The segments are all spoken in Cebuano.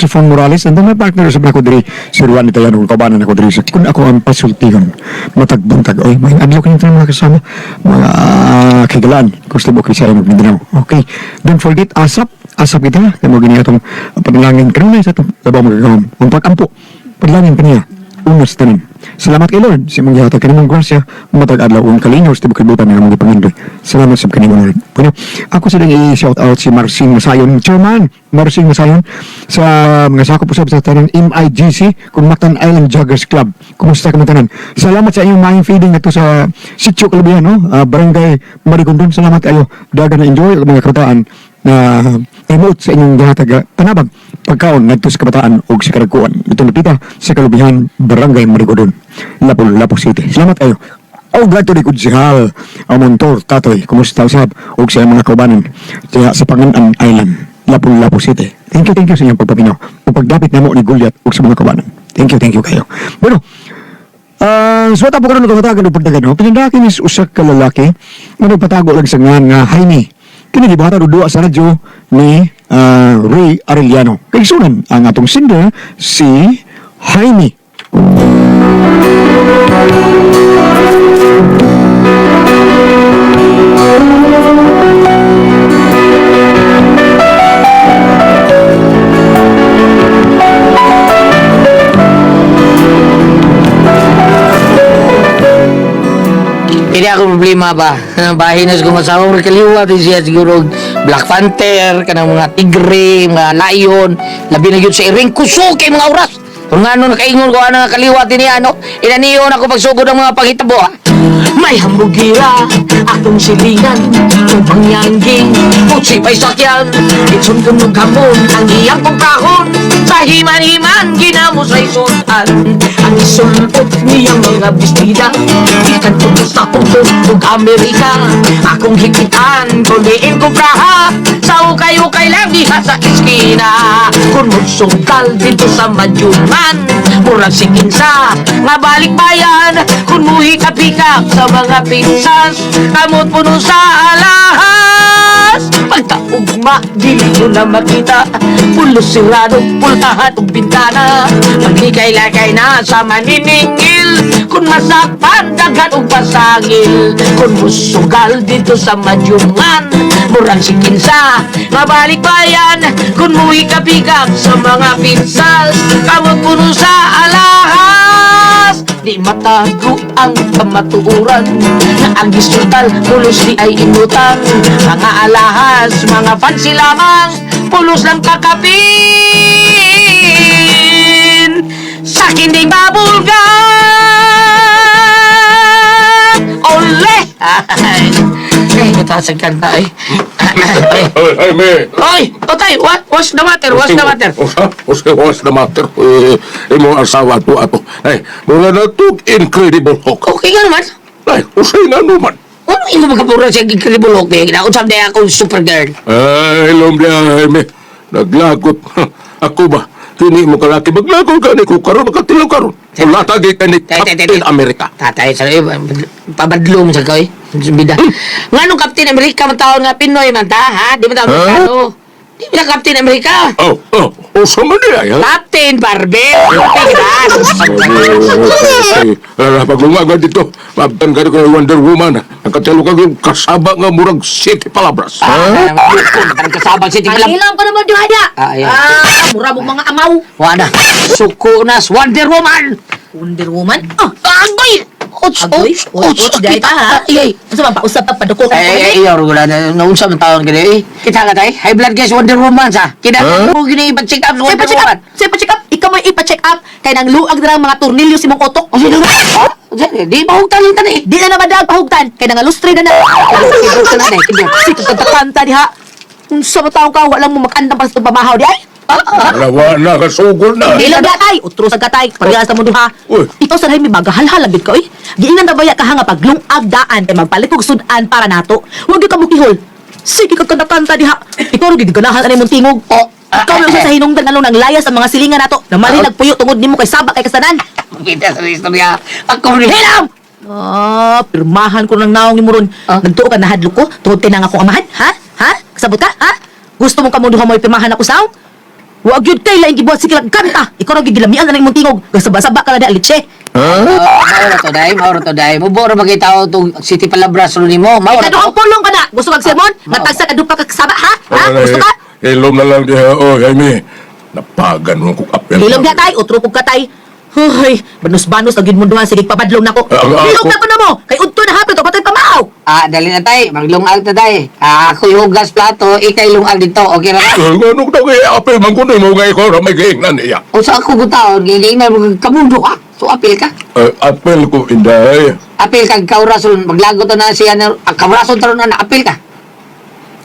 Trifon Morales, and then my partner sa ako diri, si Juan Itayan, kung kaubanan ako diri sa kung ako ang pasultihon, matag buntag. Oy, may adlaw kayo mga kasama, mga kagalaan, kung sa Tibok Visaya ug Mindanao. Okay, don't forget, ASAP, ASAP kita, kaya mo gini atong panalangin kanunay sa atong labaw magagawam. Ang pag-ampo, panalangin kaniya, una sa tanan. Salamat kay Lord sa imong gihatag kanimong grasya matag adlaw ug kalinaw sa tibuok kalibutan nga among gipangandoy. Salamat sa kanimo, Lord. Bueno, ako sa i-shout out si Marcin Masayon, Chairman Marcin Masayon sa mga sakop usab sa tanan MIGC kung Mactan Island Joggers Club. Kumusta ka tanan? Salamat sa inyong maayong feeding ngadto sa Sitio Kalubihan, no? Barangay Marigondon. Salamat kayo. Dagan na enjoy ang mga kabataan na remote sa inyong gihatag panabang pagkaon ngadto sa kabataan ug sa karagkuan. Ito napita sa Kalubihan, Barangay Marigondon, Lapu-Lapu City. Salamat kayo. O gadto ni Kudsihal, ang Montor, Tatoy, kumusta usab ug sa mga kaubanan sa Pangan-an Island, Lapu-Lapu City. Thank you sa inyong pagpaminaw. Ug pagdapit namo ni Goliath ug sa mga kaubanan. Thank you kayo. Bueno, suwata po karon itong hatagan og pagdagan, no? Pinandakin is usa ka lalaki nga nagpatago lang sa ngan nga Jaime. Kini gibuhatan og duwa sa radyo ni Ray Arellano. Kaigsunan ang atong singer si Jaime. Hindi ako problema ba? Bahin na sa kong asawa, murag kaliwat din siya siguro Black Panther, kanang mga tigre, mga lion, labi na yun sa iring kusog kay mga oras. Kung ano nakaingon ko ana nga kaliwat din niya, no? Inaniyon ako pagsugod ng mga panghitabo, ha? May hambugira akong silingan, tumangyanging, kutsi pa'y sakyan, itsun kunog hamon, ang iyang kumprahon, sa himan-himan, ginamo sa isutan, ang isulpot niyang mga bestida, ikan ko sa Hong ug Amerika, akong hikitan, kuliin kumpraha, sa ukay-ukay lang diha sa iskina, kung magsungkal dito sa Madyuman, murag si Kinsa, nga balik bayan, kung muhikap-hikap sa mga pinsas, kamot puno sa alahas. Pagkaugma, dili ko na makita, pulos sirado, pultahan ug bintana, maglikay-lakay na sa maniningil, kung masakpan, daghan og pasangil, kung musugal dito sa Madyuman, murag si Kinsa, mabalik bayan, kung muhikap-hikap sa mga pinsas, kamot puno sa alahas. Di matago ang kamatuoran, na ang gisultal, pulos di ay inutang, mga alahas, mga fancy lamang, pulos lang kakapin, sa kinding bubble gum. Ole! Ay, kataas ang kanta eh. Ay, Ay, ay, me. Oy, otay, what's the matter? What's the matter? What's the matter? Eh, imong asawa to ato. Ay, mga natug Incredible Hulk. Okay ka naman. Ay, usay nga naman. Ano imo magkapura sa Incredible Hulk eh? Nausap na akong Supergirl. Ay, lom niya, ay, me. Naglagot. Ako ba? Kini mo kalaki. Maglagot ka ni ko karon, makatilaw karon. Wala tagi ka ni Captain America. Tatay, sa pabadlong sa koy. Bida. Nga nung Captain America man taon nga Pinoy man ta, ha? Di man ta Amerikano. Di man ta Captain America. Oh, oh, usa man niya, ha? Captain Barbell. Ay, paglungagan dito, mabtan ka kay Wonder Woman. Ang katalo ka kasaba nga murag City Palabras. Ah, kasabang si Tinglam. Pangilam ka naman duha dia. Ah, ayan. Ah, mura mo mga amaw. Wala. Suko na Wonder Woman. Wonder Woman. Ah, Agoy! Ots, agoy. ots, ots, Ots, dahil ta ha. Ay, ay. Unsa man pausap pa padukol ka. Ay, ay, ay, wala na. Naunsa man taon gani eh. Kita ka tay? High blood guys, Wonder Woman sa. Kita mo gini ipa-check up sa Say Wonder pa-check up. Woman. Say pa-check up. Ikaw mo ipa-check up kay nang luag na lang mga tornilyo sa imong utok. O sino ba? Ha? Di ba hugtan lang tani? Di na naman daag pahugtan kay nangalustre na na. Kibot na na, kibot. Sige kanta diha. Unsa ba taong ka wala mo mag-andam para sa pamahaw di ay? Wala, wala, kasugol na. Ilang gatay, utro sa gatay, parehas sa mundo ha. Uy. Ikaw sa may magahalhal gid ka oy. Giingnan na baya ka ha nga paglungag daan kay magpalit og sudan para nato. Huwag gyud ka mukihol. Sige ka kanta diha. Ikaw ra gid ganahan ani mong tingog. Oh. Ikaw may usa sa hinungdan nganong nang layas ang mga silingan nato. Namalhin nagpuyo tungod nimo kay saba kay kasanan. Kita sa istorya. Ako ni Hilam! Ah, pirmahan ko ng naong nimo ron. Ah? Nagtuo ka nahadlok ko tungod kay nang akong amahan, ha? Ha? Kasabot ka, ha? Gusto mo kamo duha mo pirmahan ako saw? Wa gyud kay laing gibuhat sige lang kanta. Ikaw ra gyud gilamian na imong tingog. Gasaba-saba ka na di litse. Huh? Mao ra to day, mao ra to day. Mubo ra magkita tong City Palabras ro nimo. Mao ra to. Kaduhang pulong ka na. Gusto kag sermon? Mao. Matagsa ka dupa ka kasaba ha? Ha? Gusto ka? Hilom na lang diha, oh, Jaime. Napagan mo kong apel. Hilom na tay, utro kog katay. Hoy, banos-banos na gyud mo duha sige pabadlong nako. Ah, ah, Hilom ako- na ko na mo. Kay udto na hapit o patay pamaaw. Ah, dali na tay, maglungag ta tay. Ah, ako hugas plato, ikay lungag dito. Okay ra ba? Eh, ano daw kay apel man ko mo nga ikaw ra may giingnan niya. Usa ako gutaon, giingnan mo kamundo ka. So apil ka. Eh, apel ko inday. Apil kag kaurason, maglagot na siya na kaurason taron na apil ka.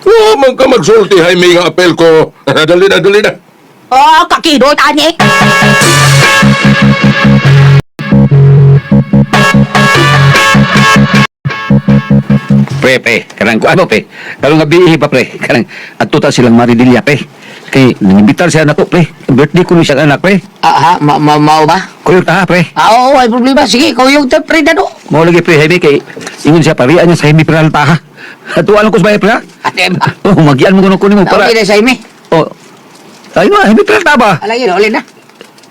Wa man ka magsulti Jaime nga apel ko. Dali na, dali na. Oh, kakidot ani. Pre, pre, kanang kuan mo, pre. Karong gabi pa, pre. Kanang adto ta silang Maridilya, pre. Kay nangimbitar siya nato, pre. Birthday ko ni siyang anak, pre. Ah, ha, ma ma mao ba? Kuyo ta, ha, pre. Ah, oo, ay problema. Sige, kuyog ta pre dano. Mao lagi pre, Jaime kay ingon siya parian niya sa Jaime Peralta, ha. Atuan ko sa bahay, pre, ha. Ate ba? Oh, magian mo kuno kuno mo para. Okay na sa imi. Oh. Ay ma, Jaime Peralta ba? Alay yun, ulit na.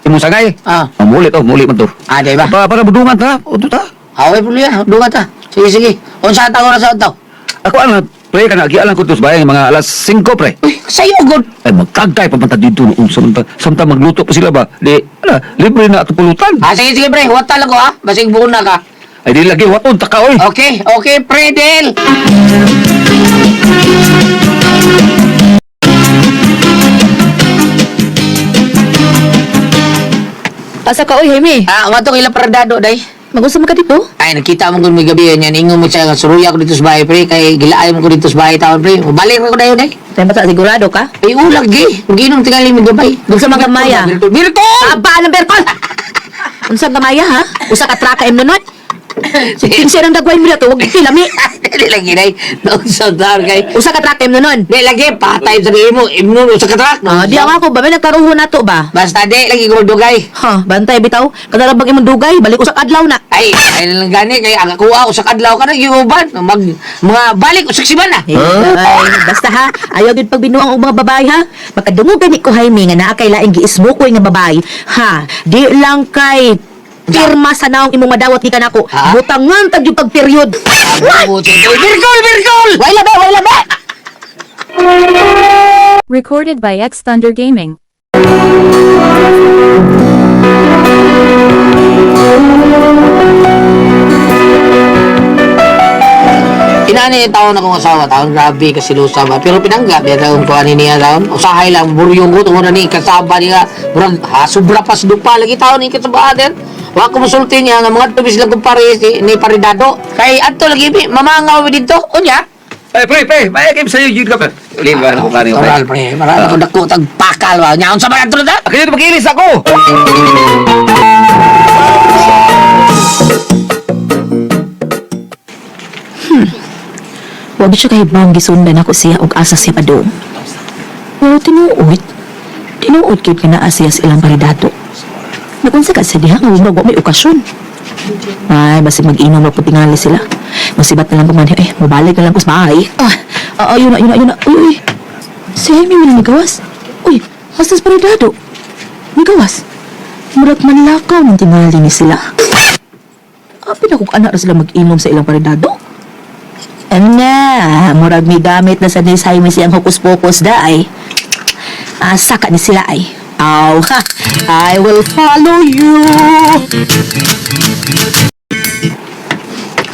Imo sangay. Ah. Oh, muli to, muli man to. Ah, di ba? Pa, para budungan ta, udto ta. Ah, ay problema. Dunga ta. Sige, sige. Unsa ta oras sa adto? Ako ano, pre, kana agian lang ko to sa bahay mga alas 5, pre. Uy, sayo gud. Ay, magkagtay pa man ta dito noon. Samtang magluto pa sila ba? Di, ala, libre na ato pulutan. Ah, sige, sige pre. Huwag talaga ha. Basig buo na ka. Ay, di lagi, waton, taka, oy. Okay, okay, pre, Del. Asa ka oy, Jaime? Ah, watong ila paradado, day. Magusto mo ka dito? Ay, nakita mo kung may gabi yan. Ingon mo siya, suruya ko dito sa bahay, pre. Kay gilaay mo ko dito sa bahay taon, pre. Balik ko dayon, day. Kaya basta sigurado ka? Ay, ulag, gi. Ginom tingali mo gabay. Dugsa mga gamaya. Birtol! Birtol! Aba ng berkol. Unsa gamaya ha? Usa ka traka im nunot. Kinsa nang dagway mo dito, wag kilami. Dili lagi, day. Noong sa kay. Usa ka traka im nunon. Di lagi, patay sa mo. Imnon sa katrak. Ah, di ako ba may nagkaruho na to ba? Basta di, lagi ko magdugay. Ha, bantay bitaw. Kanara bang imong dugay, balik usa ka adlaw na. Ay, ay lang gani kay ang akuha usak adlaw ka na giuban mag mga balik usak simana. Eh, Ay, basta ha, ayaw gyud pagbinuang og mga babae ha. Makadungog gani ko Jaime nga naa kay laing giismokoy nga babae. Ha, di lang kay pirma sa naong imong madawat gikan nako. Ha? Butangan tag yung pag-period. Birgol, birgol. Way labi, way labi. Recorded by X Thunder Gaming. Inani yung taon akong asawa taon grabe kasi lusa ba pero pinanggap ya taon ko ani niya taon usahay lang buryong ko tungod na ni kasaba niya murag ha sobra pas dupa lagi taon ni kasaba din wa ko musulti niya nga mga tubis lang kumpare si ni paridado kay adto lagi bi mamangaw mi didto unya. Ay, pre, pre, may game sa'yo, yun ka, pre. Uli, ba, ako kanin, pre. Oral pre marami ko dako tag pakal ba nya unsa ba adto ta. Kaya mag-ilis ako! Wag siya kay bang gisundan ako siya og asa siya padung. Pero tinuod, tinuod kay nga naa siya sa ilang paridado. Nagunsa ka sa diha nga wa may okasyon. Ay, basig mag-inom wa tingali sila. Masibat na lang kumanhi. Ay, mabalik na lang ko sa bahay. Ah, ah, ayun na, ayun na, ayun na. Uy, uy. Si Jaime wala nigawas. Uy, hasta sa paridado. Nigawas. Murag manlakaw ng tingali ni sila. Apin ako anak ra sila mag-inom sa ilang paridado. Ana, murag may gamit na sa ni Jaime siyang hokus-pokus da ay. Asa ka ni sila ay. Aw, ha, I will follow you.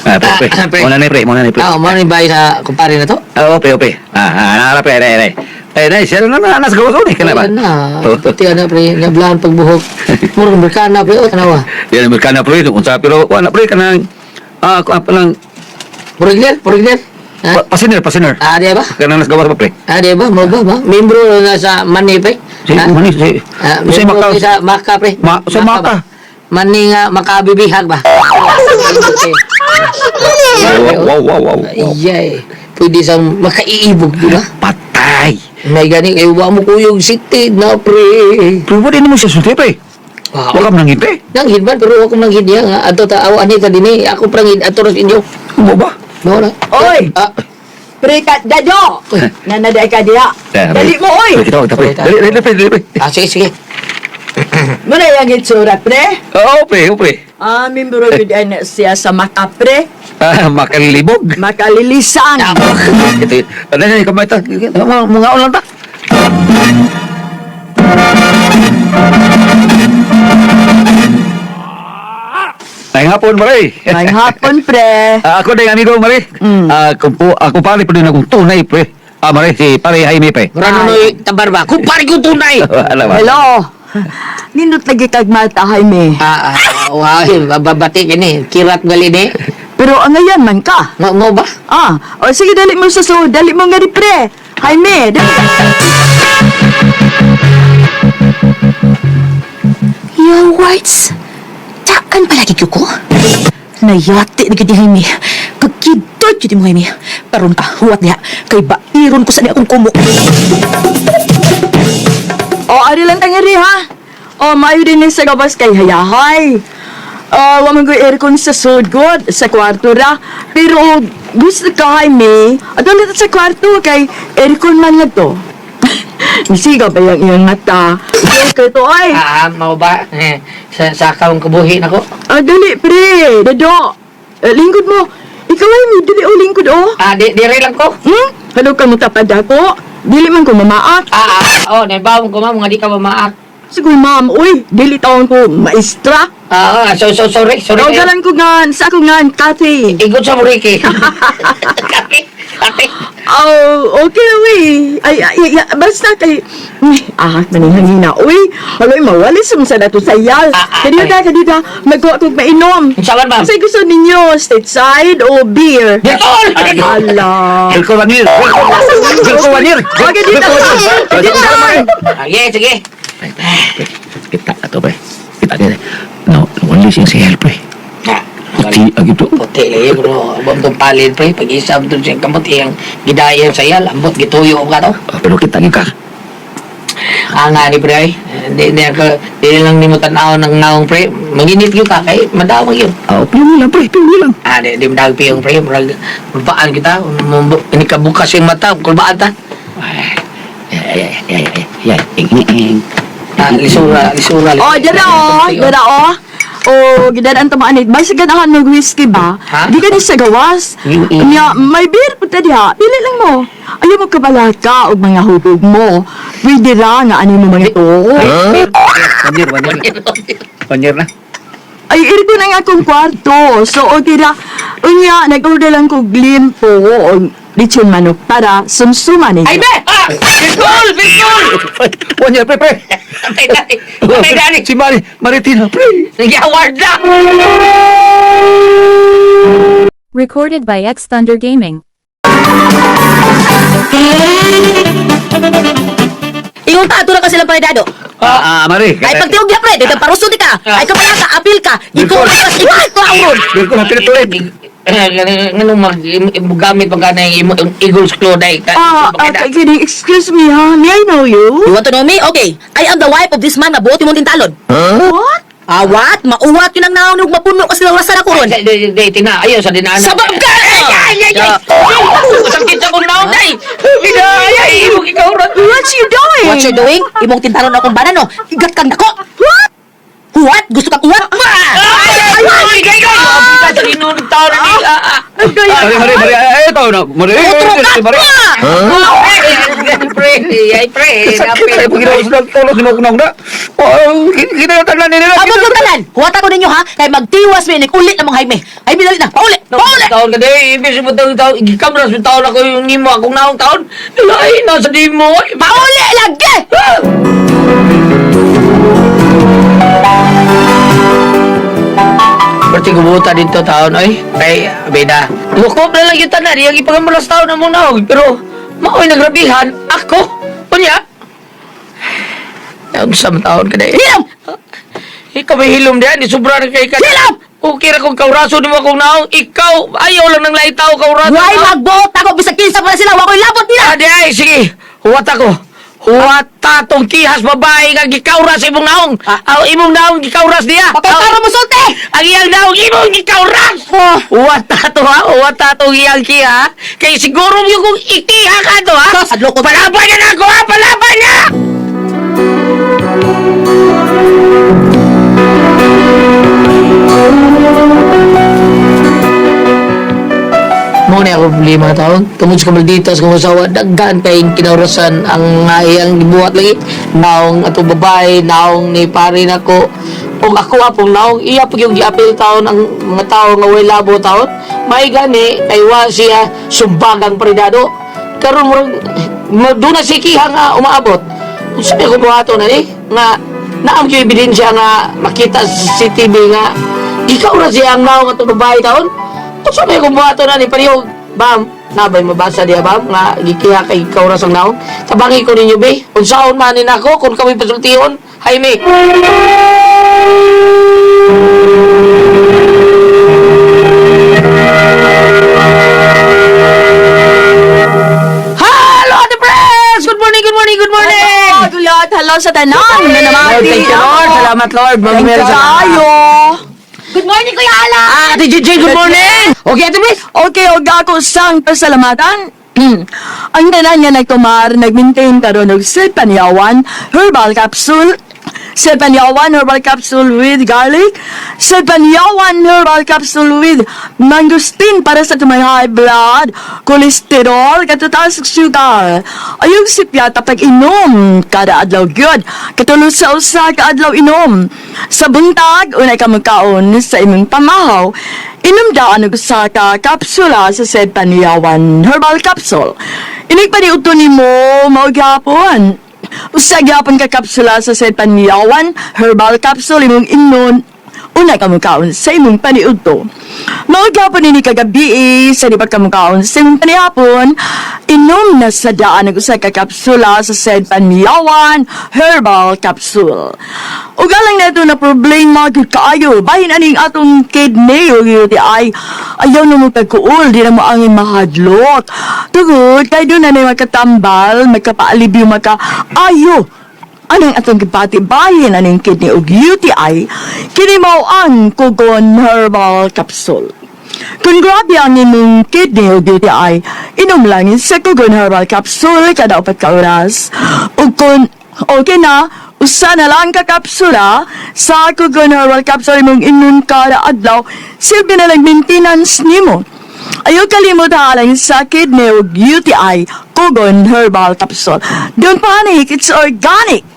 Ah, pre, pre. Ah, pre. Muna na, pre, muna na, pre. Ah, mo ni bay sa kumpare na to. Ah, ope, ope. Ah, ah, nara, pre, pre, pre. Eh, nay, siya na na, nasa gawas ulit ka na ba? Na, Oh. puti na pre, nablahan pagbuhok. Murag Amerikana pre, oh tanawa. Yan, Amerikana, pre, kung sa, pero, wala, pre, kanang, ah, kung pa lang, Murag nil, murag nil. Ha? pasiner, pasiner. Ah, di ba? Kanang nasa gawas pa, pre. Ah, di ba? Mo ba ba? Membro na sa Mani pre. Si, Ha? mani, si, Ah, si membro Maka, kay sa Maka pre. Sa Maka. ba? Mani nga makabibihag ba? Okay. Wow, wow, wow, wow, wow. Ayay. Pwede sa makaiibog, di ba? Patay. May gani kay wa mo kuyog city na pre. Pero, wala mo siya sulti, pre. Wow. Wala ka manangin, pre. Nanghid man pero wa ko nanghid niya nga ato ta aw ani ta dinhi ako prangid ato ras inyo. Mo ba? Mo na. Oy! Ah, Pre ka, dado! Nanaday ka diha. Dali mo, oy! Pre, kita, pre. Dali, dali, pre, dali, pre. Ah, sige, sige. Muna yung itsura, pre. Oo, pre, oo, pre. Ah, membro yun ay siya sa mata, pre. Ah, makalibog. Makalilisan. Ito, ano na, kamay ta. Mga ulan ta. Ay hapon, Mare. May hapon, pre. Ah, ako na yung amigo, Mare. Ah, kung po, ako pare pa din akong tunay, pre. Ah, Mare, si pare Jaime, pre. Mura nunoy tabar ba? Kumpare ko tunay! Alam ba? Hello. Nindot lagi kag mata, Jaime. Ah, ah, wow, babati kini. Kirat gali ni. Pero ang ngayon man ka. Mo ba? Ah, o sige, dali mo sa sulod. Dali mo nga di, pre. Jaime, dali. Yo, Whites! Taan palagi ko? Nayati na gid ni Jaime. Kagkidot yun mo, Jaime. Karon ka, huwat niya. Kay bairon ko sa niya akong kumok. O, ari lang tangiri, ha? O, maayo din ni sa gabas kay hayahay. Ah, wa man ko'y aircon sa sudgod, sa kwarto ra. Pero, gusto ka, Jaime. Adto na sa kwarto kay aircon man lang to. Nisigaw ba yung iyong mata? Okay to, ay. Ah, mau ba? Eh, sa akong kabuhi nako. Ah, dali, pre. Dado. Eh, lingkod mo. Ikaw ay may dali o lingkod, oh. Ah, di dire lang ko. Hmm? Hello ka mo tapad ako. Dili man ko mamaak. Ah, ah, oh, naibawon ko ma'am, nga di ka mamaak. Sige, ma'am. Uy, dili taon ko maestra. Ah, ah, so, so, sorry, sorry. Tawagan ko nga, sa ako nga, Kathy. Igot sa Ricky. Kati, kati. Oh, okay, uy. Ay, ay, ay, basta kay... Uy, ah, manihangina. Uy, haloy, mawalis mo sa dato sa iyal. Ah, ah, Kadiyo ay. ta, kadiyo ta. Magkuha kong mainom. Unsa man, ma'am? Kasi gusto ninyo, stateside o beer? Detol! Ala. Jelko Vanir. Jelko Vanir. Okay, dito. Dito. Ah, sige, sige. Kita na to, pre. Kita na. No, wala siyang si help, pre. Ah, Puti, ang ito. Puti lagi bro. Abot tong palid pre. Pag isab doon siyang kamot iyang gidayan sa iyal. Ambot gituyo ka to. Ah, pero kita ka. Ah nga ni pre ay. Di, di, ako, di lang nimo tan-aw ng naong pre. Manginit gyud ka kay madawag yun. Ah, piyong lang, pre. Piyong lang. Ah, di, di madag piyong pre. Murag kulbaan kita. Ini kabukas yung mata. Kulbaan ta. Ay, ay, ay, ay, ay, ay, ing, ing, ing. Ah, lisura, lisura. Oh, dara oh, dara oh. Oh, gidaraan ta maanit. Basta ganahan mag whisky ba? Ha? Di ka ni sa gawas. Nya, may beer pa ta diha. Pili lang mo. Ayaw mo kabalaka og mga hubog mo. Pwede ra nga ani mo mga to. Vanir, vanir. Vanir na. Ay, iri ko na nga akong kwarto. So, okay ra. Unya, nag-order lang ko glimpo o lechon manok para sumsuma ninyo. Ay, be! Ah! Bitol! Bitol! Vanir, pre, pre. Patay dali! Patay dali! Si Mari, Maritina, pre. Nag-award na! Recorded by X Thunder Gaming. Ingon ta, ato na ka silang paridado. Ah, ah, Mari. Ay, pagtiog niya, pre. Dito, paruso di ka. Ay, kapala ka, apil ka. Ikaw, ikaw, ikaw, ikaw, Jelko, happy na Nganong mag gamit pa ka na yung Eagles Claw dai ka. Ah, ah, kidding. Excuse me, ha? May I know you? You want to know me? Okay. I am the wife of this man na buot imong tintalon. What? Ah, what? Mauwat yun ang naon ug mapuno ka sila orasan ako ron. Di, di, di, tina, ayaw sa dinaanan. Sabab ka! Ay, ay, ay, ay! Sakit sa kong naon dai! Bida, ay, ay, imong ikaw ron. What you doing? What you doing? Imong tintalon akong banano. Igat kang dako. What? What? Gusto kang uwat? Ma! Ay, ay, ay, ay, ay! Sa inunod taon na ni, ah, ah. Mari, Mari, Mari. Ay, ito na. Mari, Utro ka! Mari. Ma! Ay, pre, ay, pre, Sakit ay paginaw sa tulog sinukunong na. Oh, kinatanan nila. Abot ng tanan! Huwata ko ninyo ha! Kay magtiwas mi inig ulit namang Jaime. Jaime dali na! Pauli! Pauli! Taon ka di, ibig mo taon taon, ikamras mo taon ako yung nimo akong naong taon. Ay, nasa di mo. Ay, Pauli lagi! Berarti gubuta dito taon, oy. Kay, beda. Lukop na lang yung tanan. Iyang ipagamulas taon na muna, og. Pero, mao'y nagrabihan. Ako. Unya. Taon sa taon ka na eh. Hilom! Ikaw may hilom diyan. Di sobra na kay ka. Hilom! Okay ra kung kauraso ni mo akong naong. Ikaw, ayaw lang ng lahi tao kauraso. Why magbuot ako bisag kinsa pa na sila? Wa ko'y labot nila! Ah, di ay, sige. Huwat ako. Huwat tatong kihas babae nga gikawras imong naong. Aw, imong naong gikawras niya. Patay mo sulti! Ang iyang naong imong gikawras. Wata to ha, wata tong iyang kiha. Kay siguro mo kung ikiha ka to ha. Sus, adlok ko. Palaban na ako ha, palaban na! Mo na ako problema taon. Tungod sa kamalditas kung asawa, daghan kayong kinaurasan ang nga iyang gibuhat lagi. Naong atong babae, naong ni pare nako. Ug ako apong naong iya pag yung giapil taon ang mga tao nga way labo taon. May gani kay wa siya sumbagang paridado. Karon murag doon na si kiha nga umaabot. Unsa may buhaton na ni nga naam gyud ebidensya nga makita sa CCTV nga ikaw ra siya ang naong atong babae taon. Unsa may buhaton na ni pareho bam nabay mabasa diya bam nga gikiha kay ikaw ra sang naong. Tabangi ko ninyo be. Unsaon man ni nako kung kami pasultihon. Jaime. Hello, Ate Press! Good morning, good morning, good morning! Hello, Gulot. Hello sa tanan. Na namati. Lord, thank you, Lord. Salamat, Lord. Thank Ma'am you Mary, salamat. kayo. Good morning, Kuya Alan! Ah, Ate JJ, good morning! Okay, Ate Press. Okay, og ako sang pasalamatan. Ang tanan nga nagtumar, nag-maintain karon og Silpanyawan herbal capsule. Silpanyawan herbal capsule with garlic. Silpanyawan herbal capsule with mangosteen para sa tumay high blood, cholesterol, katutaas sugar. Ayong sipyata pag inom kada adlaw gyud. Katulo sa usa ka adlaw inom. Sa buntag, unay ka magkaon sa imong pamahaw. Inom daan og usa ka kapsula sa said Panyawan herbal capsule. Inig pa ni uto nimo mao gyapon. Usa gyapon ka kapsula sa said Panyawan herbal capsule imong inon una ka mukaon sa imong paniudto. Mao gyapon ini kagabi sa di pa ka mukaon sa imong panihapon, inom na sa daan ang usa ka kapsula sa said Panyawan herbal capsule. Ug alang nato na problema gyud kaayo bahin aning atong kidney o UTI ayaw na mo pagkuol di na mo angin mahadlok. Tungod kay doon na na makatambal, magkapaalibyo, makaayo anang atong gibati bahin aning kidney ug UTI kini mao ang Kugon Herbal Capsule. Kung grabe ang imong kidney ug UTI, inom lang sa Kugon Herbal Capsule kada 4 ka oras. Ug kung okay na, usa na lang ka kapsula sa Kugon Herbal Capsule imong inon kada adlaw, silbi na lang maintenance nimo. Ayaw kalimot halang sa kidney ug UTI, Kugon Herbal Capsule. Don't panic, it's organic.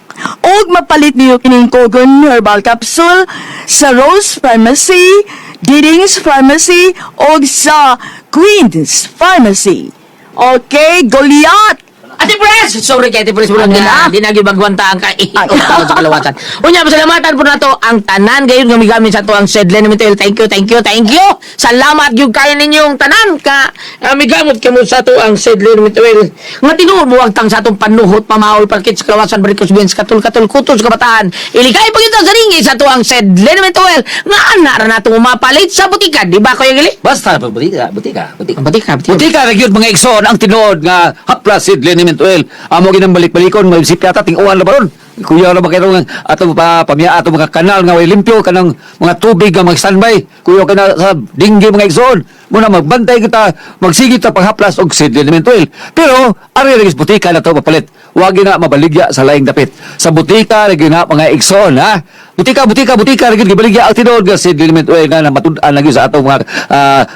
Og mapalit niyo kining Kugon Herbal Capsule sa Rose Pharmacy, Didings Pharmacy, og sa Queen's Pharmacy. Okay, Goliath! Ate Pres! Sorry kay Ate Pres, murag Ano na. na? Di na gibagwanta ang kaiot sa kalawasan. Unya, pasalamatan po nato ang tanan gayon nga migamit sa ato ang Sedlen Mitel. Thank you, thank you, thank you! Salamat gyud kayo ninyong tanan ka migamot kamo sa ato ang Sedlen Mitel. Nga tinuod mo tang sa atong panuhot, pamaol, parkit sa kalawasan, barikos, bens, katul, katul, kutos, kabataan. Ilikay pagito sa ringi sa ato ang Sedlen Mitel. Nga ana ra nato mapalit sa butika. Di ba, Kuya Gili? Basta butika, butika, butika. Butika, butika. Butika ra gyud mga igsoon ang tinuod nga haplas sid liniment oil. Amo ginang balik-balikon may sipyata ting-uwan ra baron. Kuya ra ba kayo ato pa pamya ato mga kanal nga way limpyo kanang mga tubig nga mag standby. Kuya kana sa dinggi mga igsoon. Muna magbantay kita, magsige ta paghaplas og sid liniment oil. Pero ari ra gyud butika na to papalit. Wa gyud na mabaligya sa laing dapit. Sa butika ra gyud na mga igsoon ha. Butika, butika, butika, ra gyud gibaligya ang tinuod nga sid liniment oil nga namatud-an na gyud sa atong mga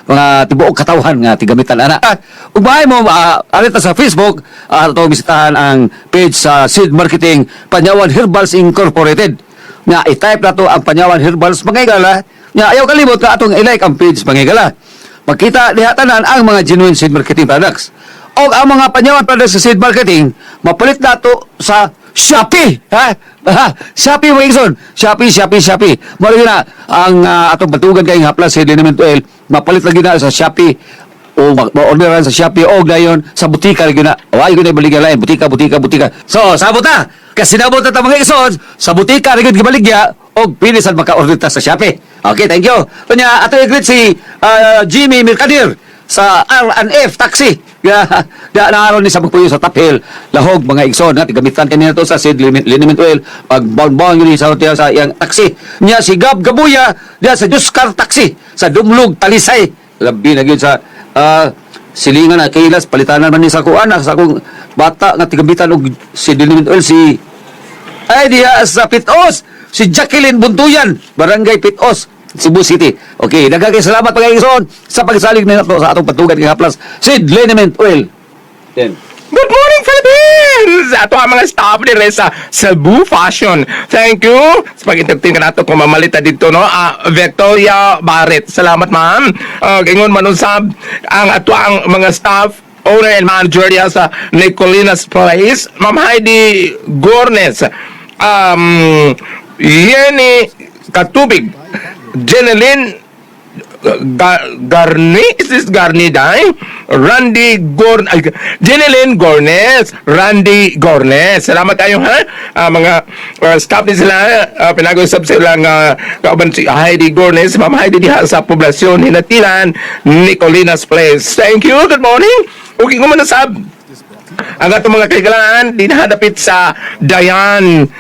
mga tibuok katawhan nga tigamitan ana. Ug bahay mo arita sa Facebook ato bisitahan ang page sa Seed Marketing Panyawan Herbals Incorporated. Nga i-type na to ang Panyawan Herbals mga higala. Nga ayaw kalimot nga atong i-like ang page mga higala. Makita diha tanan ang mga genuine seed marketing products. Og ang mga Panyawan products sa seed marketing mapalit nato sa Shopee, ha? Ha? Shopee mga igsoon. Shopee, Shopee, Shopee. Mao na ang atong batugan kay haplas sa Element Oil, mapalit lagi na sa Shopee o ma-orderan sa Shopee o gayon sa butika lagi na. Wa gyud na baligya lain, butika, butika, butika. So, sabot na. Kasi nabot na ta mga igsoon, sa butika ra gyud gibaligya og pilisan maka-order ta sa Shopee. Okay, thank you. Unya ato i-greet si Jimmy Mercader sa R&F Taxi. Ga da naaron ni sa pagpuyo sa Top Hill, lahog mga igsoon nga gamitan kani nato sa Sid Liniment Oil pag bound yun sa hotel sa iyang taxi. Nya si Gab Gabuya diya sa Juskar Taxi sa Dumlog Talisay. Labi na gyud sa silingan na kilas palitanan man ni sa kuan sa akong bata nga tigamitan og Sid Liniment Oil si ay diha sa Pitos si Jacqueline Buntuyan, Barangay Pitos, Cebu City. Okay, daghang kay salamat mga igsoon sa pagsalig nito sa atong patugan kay Haplas Sid Liniment Oil. Then Good morning, Philippines! Ato ang mga staff ni sa Cebu Fashion. Thank you sa pag-entertain ka nato kung mamalita dito, no? Victoria Barrett. Salamat, ma'am. Ingon manusab ang ato ang mga staff owner and manager diya sa Nicolina's Place, Ma'am Heidi Gornes, Yeni Katubig, Jeneline Garni? Is this Garni Dai? Randy Gorn ay, Jeneline Gornes. Randy Gornes. Salamat kayo ha. Mga staff ni sila, pinag-usap sila nga kauban si Heidi Gornes, Ma'am Heidi diha sa poblasyon Hinatilan, Nicolinas Place. Thank you. Good morning. Okay, kumanasab. Ang atong mga kaigalaan dinahadapit sa Dayan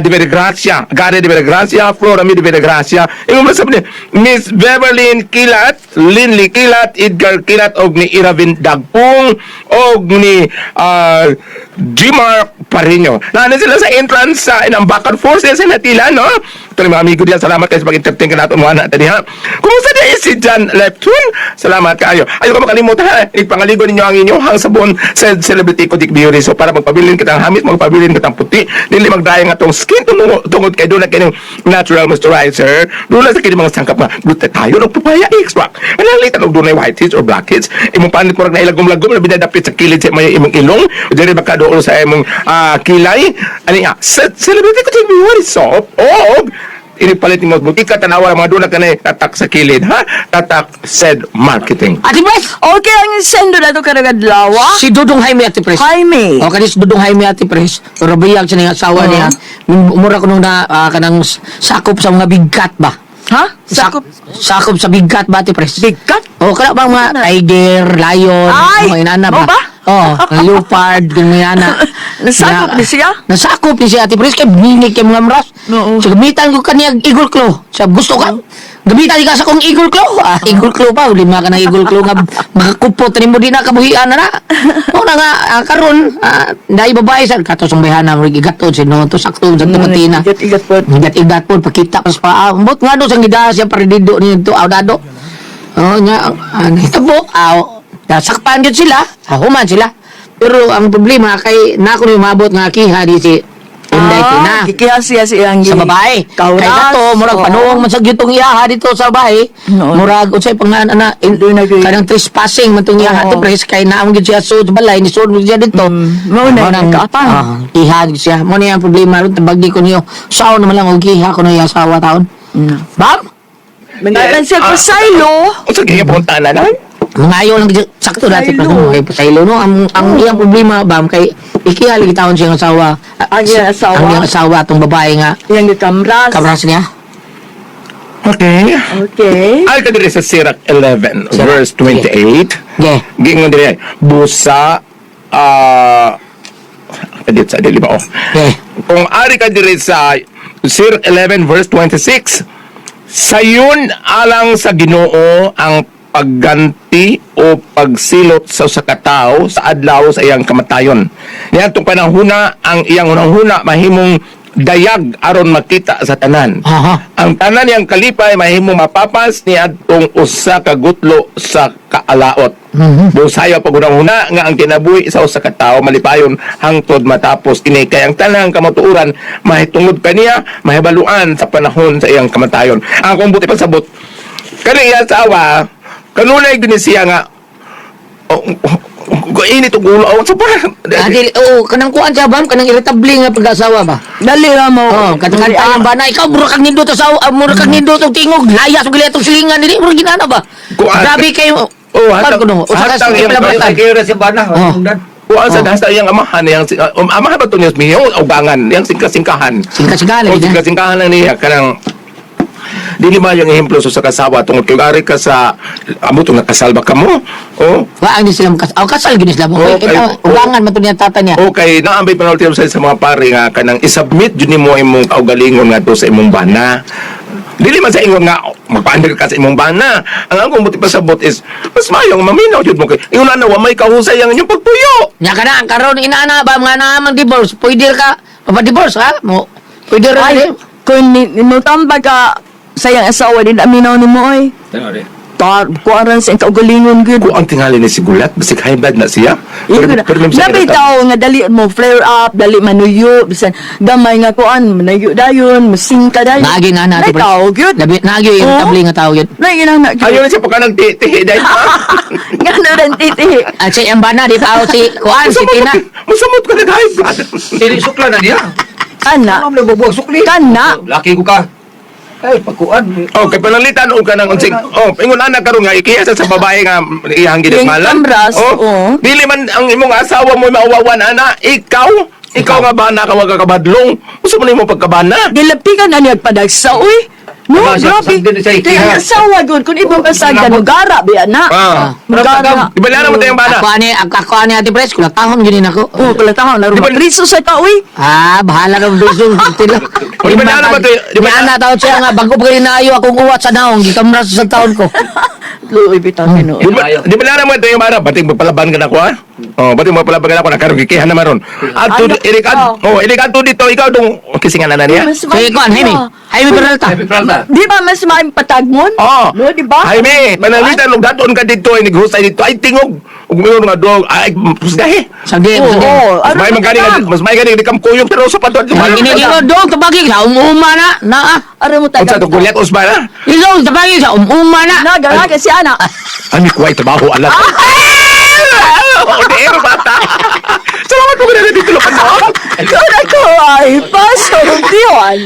de Vergracia, Gary de Vergracia, Flora Mi de Vergracia. Ingon man sa ni Miss Beverlyn Kilat, Linley Kilat, Edgar Kilat og ni Iravin Dagpong og ni Gmark Parino. Naana sila sa entrance sa Inambakan Force sa Natila, no? Ito mga amigo diyan, salamat kayo sa pag-entertain ka nato mga natin ha. Kumusta di si John Leptune? Salamat kayo. Ayaw ka makalimot ha. Ipangaligo ninyo ang inyong hang sabon sa Celebrity Kodik Beauty. So para magpabilin kitang hamit, magpabilin kitang puti, dili magdayang atong skin tungod kay doon na kining natural moisturizer. Doon na sa kini mga sangkap nga glutathione o papaya extract. Mananglitan og dunay whiteheads or blackheads. Imong panit murag nailagom-lagom labi na dapit sa kilid sa may imong ilong. Dili makaduol sa imong kilay. Ani nga, Celebrity Kodik Beauty soap og inipalit ni mo butika tanawa ang mga doon na kanay tatak sa kilid ha, tatak said marketing. Ate Pres! Okay, ang sendo na to karong adlaw. Si Dudong Jaime, Ate Pres. Jaime. O, kani si Dudong Jaime, Ate Pres. Pero biyag siya nga asawa niya. Mura ko nung na, kanang sakop sa mga big cat ba? Ha? Sakop. Sakop sa big cat ba, Ate Pres? Big cat? O, kana bang mga tiger, lion, Ay! mga inana ba? Mao ba? Oo, leopard, mga inana. Nasakop ni siya? Nasakop ni siya, Ate Pres, kay binig kay mga mras. Oo. So, gamitan ko kaniya eagle claw. Sa gusto ka, gamitan ka sa kong eagle claw. Eagle claw pa, lima ka ng eagle claw nga makakupot ni mo di na kabuhian na na. O na nga, karon, dahil babae sa kato sa bayhana, mo igato si no, to sakto sa tumatina. Igat-igat po. Igat-igat po, pakita pa sa paa. Ambot nga do, sa gida siya paredido ni ito, aw dado. Oh, nga, ang hitabo, aw, nasakpan gyud sila, human sila. Pero ang problema kay nako ni umabot nga kiha di si Inday Tina Gikiha siya si iyang sa babae. Kauras. Kay kato murag panuong man sa gyud iyaha dito sa babae. Oo. Murag unsay pangan ana Doon na gyud. kanang trespassing man tong iyaha to pres kay naam gyud siya sud sa balay ni sud siya dito. Mao na Mao nang, nakaapang. Iha gyud siya. Mo ni ang problema ron tabagi ko niyo. Sao naman lang og iha ko na iya asawa taon. Bam! Man siya pasaylo. Unsa kaya punta na na? Mangayo lang gyud sakto dati pa Pasaylo. kay pasaylo no ang iyang problema bam kay ikiha lagi taon siyang asawa. Ang iyang asawa? Ang iyang asawa tong babae nga Iyang gikamras. kabras niya. Okay. Okay. Ay ka diri sa Sirach 11 Sirach. verse 28. Ge. Giingon diri busa edit sa dili ba oh. Ge. Kung ari ka diri sa Sirach 11 verse 26, sayon alang sa Ginoo ang pagganti o pagsilot sa usa ka tawo sa adlaw sa iyang kamatayon. Niadtong panahuna ang iyang unang-huna mahimong dayag aron makita sa tanan. Aha. Ang tanan niyang kalipay mahimong mapapas niadtong usa ka gutlo sa kaalaot. Busayo pagunang-huna nga ang kinabuhi sa usa ka tawo malipayon hangtod matapos kini kay ang tanang kamatuoran mahitungod kaniya mahibaluan sa panahon sa iyang kamatayon. Ang akong buti pasabot kani iya asawa kanunay gini siya nga oh, oh, oh, init og ulo oh, so parang Dili oo kanang kuan siya bam kanang irritable nga pag-asawa ba. Dali ra mo. Oh, kanta ang bana ikaw mura kang nindot sa mura kang nindot og tingog layas og atong silingan dili mura ginana ba. Kuan. Grabe kayo. Oh, Kuan ko no. Usa ka hatang sa iyang- pilabatan. Kayo ra si bana. Oh. Kuan sa hasta iyang amahan yang amahan ba to niya miyo ugangan yang singka-singkahan. Singka-singkahan O lagi na. singka-singkahan lang niya kanang Dili man yung ehemplo sa kasawa tungod kay ari ka sa amo tong nakasalba ka mo. Oh, Wa ang di sila makasal. Oh, kasal gini sila. Oh, Okay, ulangan man to niya tata niya. Okay, naambay panulti sa mga pare nga kanang isubmit jud nimo imong kaugalingon ngadto sa imong bana. Dili man sa ingon nga oh, magpaandar ka sa imong bana. Ang akong buti pasabot is mas mayo nga maminaw jud mo kay ingon na wa may kahusay ang inyong pagpuyo. Nya ka na, karon inana ba mga naamang divorce, pwede ka mapa-divorce ha? Mo pwede ra Ay, ni. kung mutambag ka sa iyang asawa din aminaw ni mo ay. Tar, kuaran sa iyang kaugalingon gud. Ko ang tingali ni si Gulat basig high blood na siya. Iyo na. pero ma'am, sa Labi inata- tao nga dali mo flare up, dali manuyo, bisan gamay nga kuan, manayo dayon, musingka dayon. Naagi na na Labi tao gyud. Labi naagi yung Oo. tabli nga tao yun. Labi na na gyud. Ayaw na siya pagka nagtitihi dahil. Nga na rin titihi. Ah, si ang bana di pa si kuan si Tina. Musamot ka nag-high blood. Dili sukla na niya. Kana. Ano man bubuwag sukli? Kana. Laki ko ka. Ay, pagkuan. Okay, pananglitan og kanang unsing. Oh, ingon ana karon nga ikiyasa sa babae nga iyang gidagmalan. Yung kamras, oh. oo. Dili man ang imong asawa mo mauwawan ana, ikaw, ikaw nga bana ka wa ka kabadlong. Usa man imong pagkabana. Gilapikan na niya padagsa, uy. No, Aba, siya, grabe. pasagdan siya, Kaya ang ikiha. asawa gud kung ibang pasagdan, mugara biya na. Ah. Mugara. Di ba na mo tayong bana? Ako ani ako ani Ate Pres, kula tahon gyud ako. Oh, kula tahon na Di ba- Priso sa ka, uy. Ah, bahala ka biso. Tila. O, di ba na ba to- di ba Di na- na tawad siya nga bago pa naayo akong uwat sa naong gikamras sa taon ko. Luoy bitaw tinuod. Di ba na mo tayong bana? Bating magpalaban ka na ko ha? Oh, bating magpalaban ka na ko na karon gikihan na maron. Adto Ano? ilik ad, oh, ilik adto dito ikaw dong kisingan na niya. Mas So kuan Jaime. Jaime Peralta. Happy Peralta. Di ba mas maayong patagmon? Oh. No, di ba? Jaime, pananglitan og daton ka dito ay nighusay dito ay tingog. Ug mayon nga dog ay pusgahe. Sagdi, Oo. sagdi. Mas may Ano magani ba? mas may gani di kam kuyog pero sa padod. Ini dong tabagi sa umuma na na. ah. Aray mo Unsa tagang. to gulyat usba na? Ilong tabagi sa umuma na. Nagaraga si ana. Ami kuway trabaho alat. Oh, di bata. Salamat po kanina dito lupan no. Kung ako ay pasultiwan.